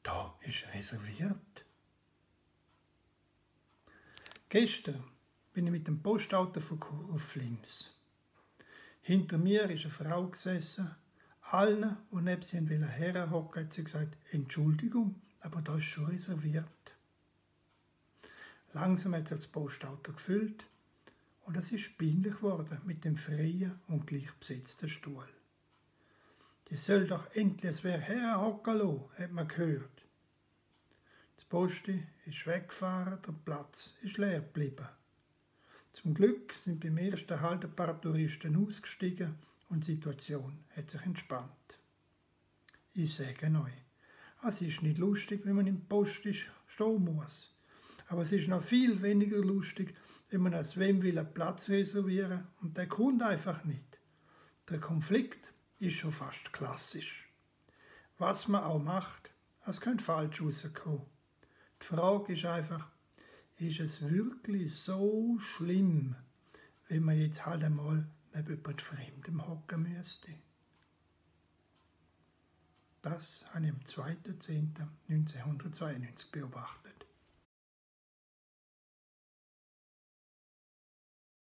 Da ist reserviert. Gestern bin ich mit dem Postauto von Chur auf Flims. Hinter mir ist eine Frau gesessen. Allen, die neben sie herhocken, hat sie gesagt, Entschuldigung, aber da ist schon reserviert. Langsam hat sich das Postauto gefüllt und es ist peinlich geworden mit dem freien und gleich besetzten Stuhl. Die soll doch endlich wer herhocken lassen, hat man gehört. Das Posti ist weggefahren, der Platz ist leer geblieben. Zum Glück sind beim ersten Halt ein paar Touristen ausgestiegen und die Situation hat sich entspannt. Ich sage euch, es ist nicht lustig, wenn man im Posti stehen muss. Aber es ist noch viel weniger lustig, wenn man als wem will einen Platz reservieren und der kommt einfach nicht. Der Konflikt ist schon fast klassisch. Was man auch macht, es könnte falsch rauskommen. Die Frage ist einfach, ist es wirklich so schlimm, wenn man jetzt halt einmal neben jemand Fremdem hocken müsste? Das habe ich am 2.10.1992 beobachtet.